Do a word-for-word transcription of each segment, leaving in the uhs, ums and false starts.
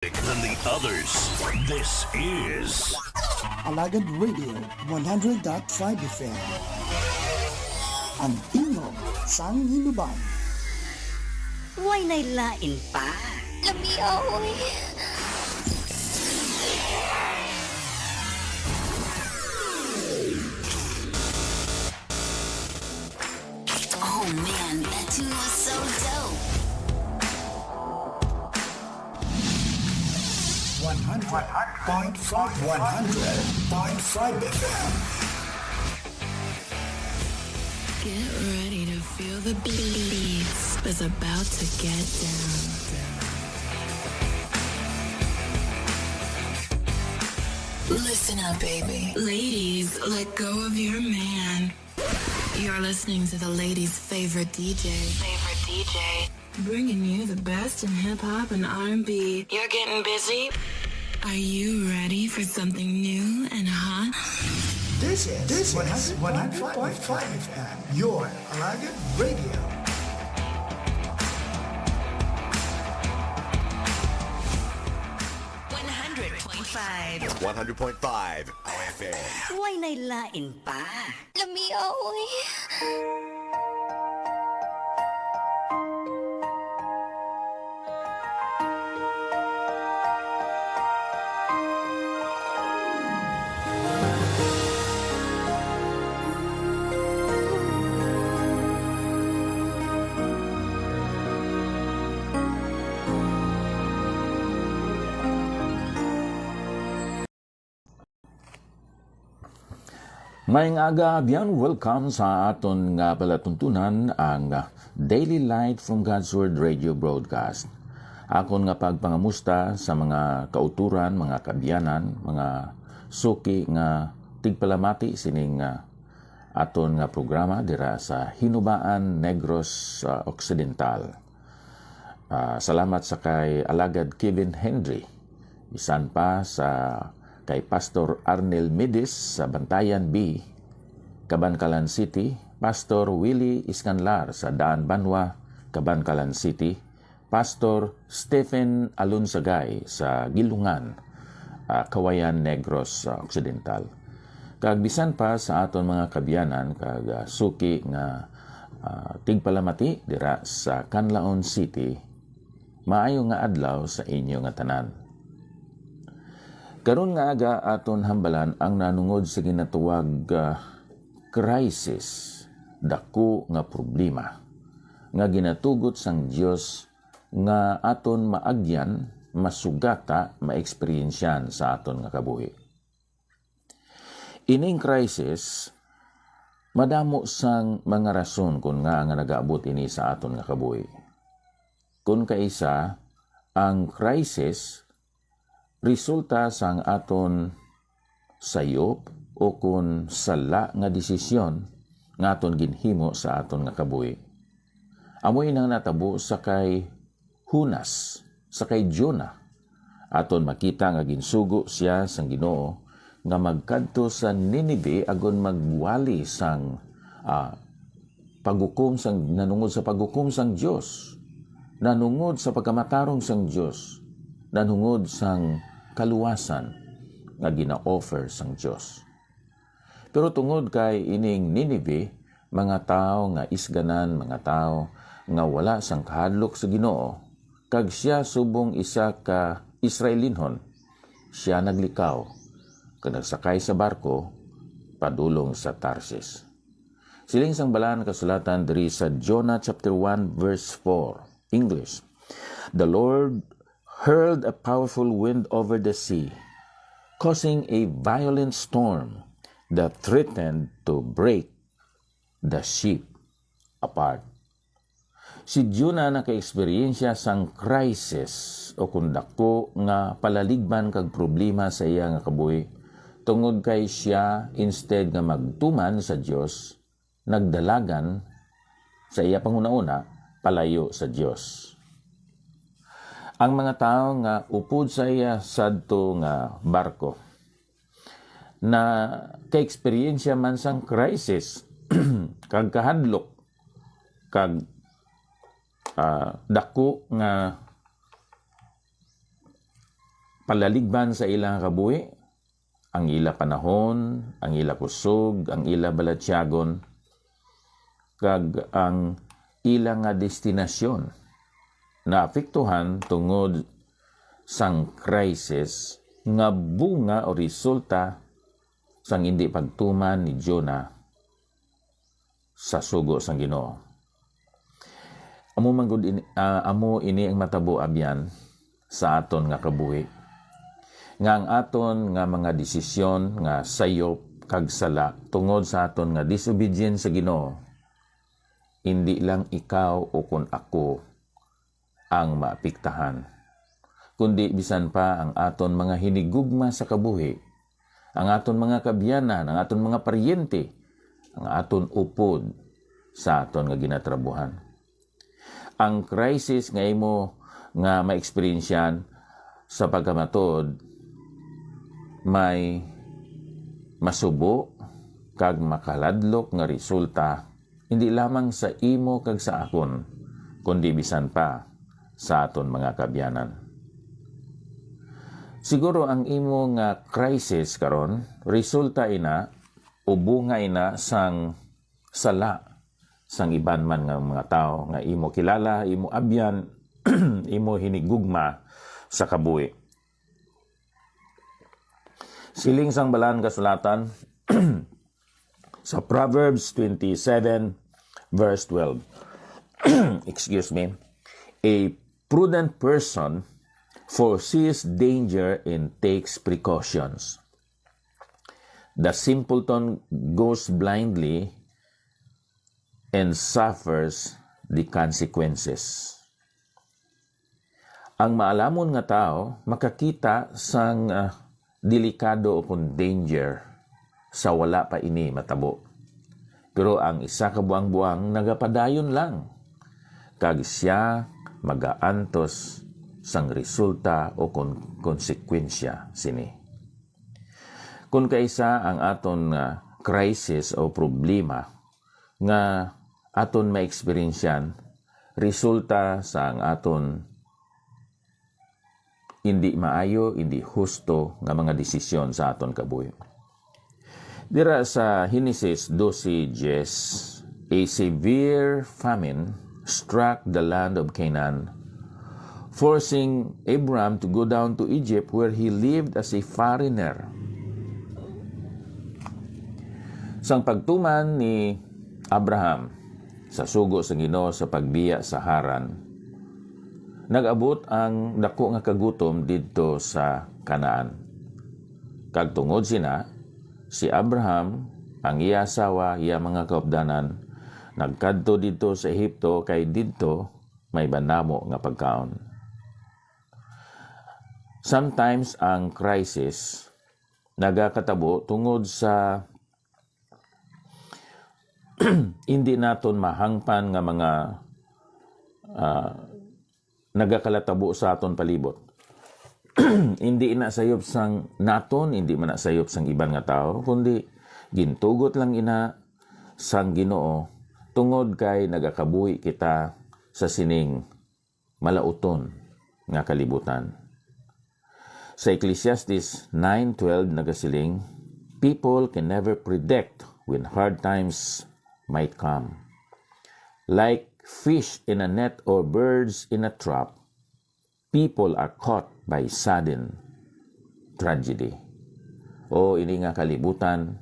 than the others. This is Alagad Radio one hundred dot five F M. Ang tingog sang Hinubay. Way nay lain pa. Lamia, oy. Oh man, that tune was so dope. One hundred point five, one hundred point five F M. Get ready to feel the beats. It's about to get down. Listen up, baby. Ladies, let go of your man. You're listening to the ladies' favorite D J. Favorite D J. Bringing you the best in hip hop and R and B. You're getting busy? Are you ready for something new and hot? This is, this is one hundred point five F M, your Alagad Radio. One hundred point five. One hundred point five F M. Way nay lain pa. Lamia, oy. Maayong aga, abyan. Welcome sa aton nga palatuntunan, ang Daily Light from God's Word Radio Broadcast. Akon nga pagpangamusta sa mga kauturan, mga kaabyanan, mga suki nga tigpalamati sining, ah, aton nga programa dira sa Hinubaan, Negros, ah, Occidental. Ah, salamat sa kay Alagad Kevin Henry. Bisan pa sa kay Pastor Arnel Midis sa Bantayan B, Kabankalan City, Pastor Willie Iscanlar sa Daan Banwa, Kabankalan City, Pastor Stephen Alunsagay sa Gilungan, ah, Cauayan, Negros, ah, Occidental. Kag bisan pa sa aton mga kaabyanan kag, ah, suki nga, ah, tigpalamati dira sa Canlaon City, maayo nga adlaw sa inyo nga tanan. Karon nga aga aton hambalan ang nanungod sa ginatawag, ah, crisis, daku nga problema nga ginatugot sang Dios nga aton maagyan, masugata, maeksperyensyahan sa aton nga kabuhi. Ining crisis, madamo sang mga rason kon ngaa nga nagaabot ini sa aton nga kabuhi. Kon kaisa, ang crisis resulta sang aton sayop o kon sala nga desisyon nga aton ginhimo sa aton nga kabuhi. Amo ini ang natabo sa kay Jonas, sa kay Jonah. Aton makita nga ginsugo sia sang Ginoo nga magkadto sa Ninive agod magwali sang, ah, paghukom sang, nanungod sa paghukom sang Dios, nanungod sa pagkamatarong sang Dios, nanungod sang kaluwasan nga gina-offer sang Dios. Pero tungod kay ining Ninive, mga tawo nga isganan, mga tawo nga wala sang kahadlok sa Ginoo, kag sia subong isa ka Israelinhon, sia naglikaw kag nagsakay sa barko padulong sa Tarsis. Siling sang Balaan nga Kasulatan diri sa Jonah chapter one verse four, English, "The Lord hurled a powerful wind over the sea, causing a violent storm that threatened to break the ship apart." Si Jonah nakaeksperyensya sang crisis o kon daku nga palaligban kag problema sa iya nga kabuhi, tungod kay sia, instead nga magtuman sa Dios, nagdalagan sa iya panghunahuna palayo sa Dios. Ang mga tawo nga upod sa iya sadto nga barko nakaeksperyensya man sang crisis, kag kahadlok, kag, ah, daku nga palaligban sa ila nga kabuhi, ang ila panahon, ang ila kusog, ang ila balatyagon, kag ang ila nga destinasyon naapektuhan tungod sang crisis nga bunga o resulta sang indi pagtuman ni Jonah sa sugo sang Ginoo. Amo man gud ini, ah, amo ini ang matabo, abyan, sa aton nga kabuhi, nga ang aton nga mga desisyon nga sayop kag sala tungod sa aton nga disobedience sa Ginoo, indi lang ikaw o kon ako ang maapektahan, kundi bisan pa ang aton mga hinigugma sa kabuhi, ang aton mga kabyanan, ang aton mga paryente, ang aton upod sa aton nga ginatrabuhan. Ang crisis nga imo nga maeksperiensyan sa pagkamatuod may masubo kag makaladlok nga resulta, hindi lamang sa imo kag sa akon, kundi bisan pa sa aton mga kabyanan. Siguro ang imo nga crisis karon resulta ina o bunga ina sang sala sang iban man nga mga tawo nga imo kilala, imo abyan, imo hinigugma sa kabuhi. Siling sang Balaan Kasulatan sa Proverbs twenty-seven, verse twelve. Excuse me. A prudent person foresees danger and takes precautions. The simpleton goes blindly and suffers the consequences. Ang maalamon nga tawo makakita sang, ah, delikado o kon danger sa wala pa ini matabo. Pero ang isa ka buang-buang nagapadayon lang, kag sia magaantos sang resulta o kon konsekwensya sini. Kon kaisa ang aton nga crisis o problema nga aton maeksperiensyan resulta sa ang aton indi maayo, indi husto nga mga desisyon sa aton kabuhi. Dira sa Genesis doce diez, a severe famine struck the land of Canaan, forcing Abram to go down to Egypt, where he lived as a foreigner. Sang pagtuman ni Abraham sa sugo sa Ginoo sa pagbiya sa Haran, nag-abot ang dako nga kagutom didto sa Canaan. Kag tungod sina, si Abraham, ang iya asawa, iya mga kaupdanan, nagkadto didto sa Egipto, kay didto may banamo nga pagkaon. Sometimes ang crisis nagakatabo tungod sa hindi naton mahangpan nga mga, ah, nagakalatabo sa aton palibot. Hindi na sayop sang naton, hindi man na sayop sang iban nga tawo, kundi gintugot lang ina sang Ginoo, tungod kay nagakabuhi kita sa sining malauton nga kalibutan. Sa Ecclesiastes nine twelve nagasiling, "People can never predict when hard times might come. Like fish in a net or birds in a trap, people are caught by sudden tragedy." O ini nga kalibutan,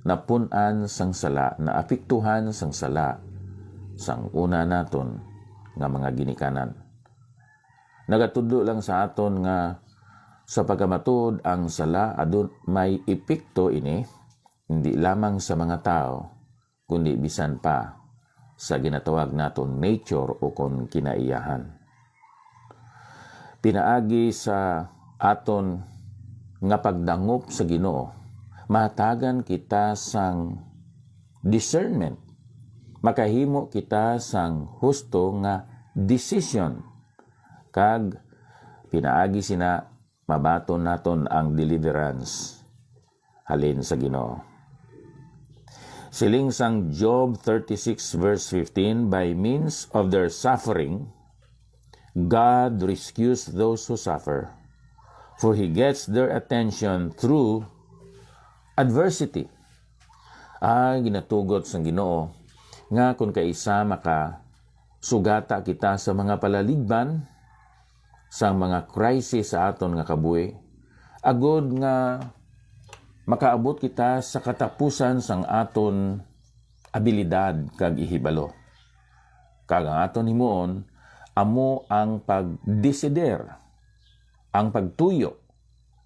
napun-an sang sala, naapektuhan sang sala sang una naton nga mga ginikanan. Nagatudlo lang sa aton nga sa pagkamatuod ang sala adun may epekto ini, hindi lamang sa mga tawo, kundi bisan pa sa ginatawag naton nature o kon kinaiyahan. Pinaagi sa aton nga pagdangop sa Ginoo, mahatagan kita sang discernment. Makahimo kita sang husto nga desisyon, kag pinaagi sina mabaton naton ang deliverance halin sa Ginoo. Siling sang Job thirty-six verse fifteen, "By means of their suffering, God rescues those who suffer. For he gets their attention through adversity. Ah, ginatugot sang Ginoo nga kon kaisa makasugata kita sa mga palaligban, sang mga crisis sa aton nga kabuhi, agod nga makaabot kita sa katapusan sang aton abilidad kag ihibalo. Kag ang aton himuon amo ang pagdesider, ang pagtuyo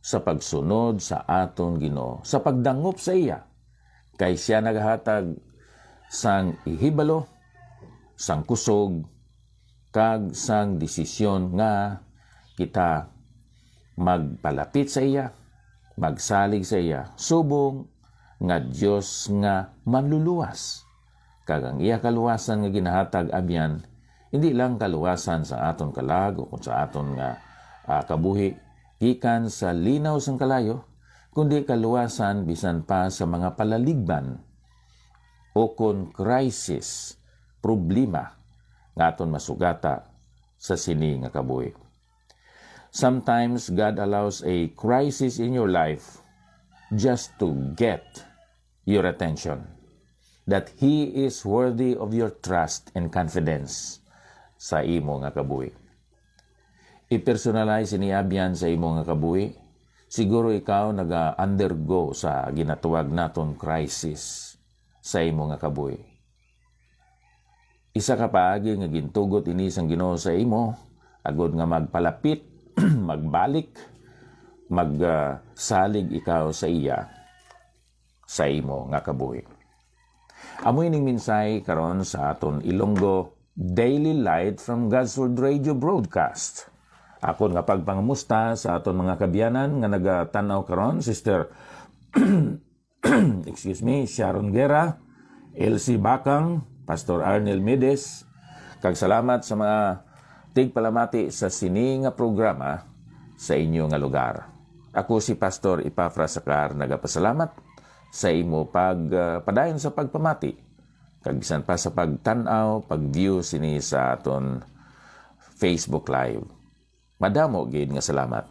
sa pagsunod sa aton Ginoo, sa pagdangop sa iya, kay sia nagahatag sang ihibalo, sang kusog, kag sang desisyon nga kita magpalapit sa iya, magsalig sa iya, subong nga Dios nga manluluwas. Kag ang iya kaluwasan nga ginahatag abyan, hindi lang kaluwasan sa aton kalag o kung sa aton nga, ah, kabuhi gikan sa linaw sang kalayo, kundi kaluwasan bisan pa sa mga palaligban o kon crisis, problema nga aton masugata sa sini nga kabuhi. Sometimes God allows a crisis in your life just to get your attention, that He is worthy of your trust and confidence sa imo nga kabuhi. I-personalize ini abyan sa imo nga kabuhi. Siguro ikaw naga-undergo sa ginatawag naton crisis sa imo nga kabuhi. Isa ka paagi nga gintugot ini sang Ginoo sa imo, agod nga magpalapit, magbalik, mag, ah, salig ikaw sa iya sa imo nga kabuhi. Amo ining mensahe karon sa aton Ilonggo Daily Light from God's Word Radio broadcast. Akon nga pagpangamusta sa aton mga kaabyanan nga nagatan-aw karon, Sister excuse me, Sharon Guerra, Elsie Bacang, Pastor Arnel Mides, kag salamat sa mga tigpalamati sa sini nga programa sa inyo nga lugar. Ako si Pastor Epafras Sacar, nagapasalamat sa imo pag, ah, padayon sa pagpamati, kag bisan pa sa pagtan-aw, pag-view sini sa aton Facebook Live. Madamo gid nga salamat.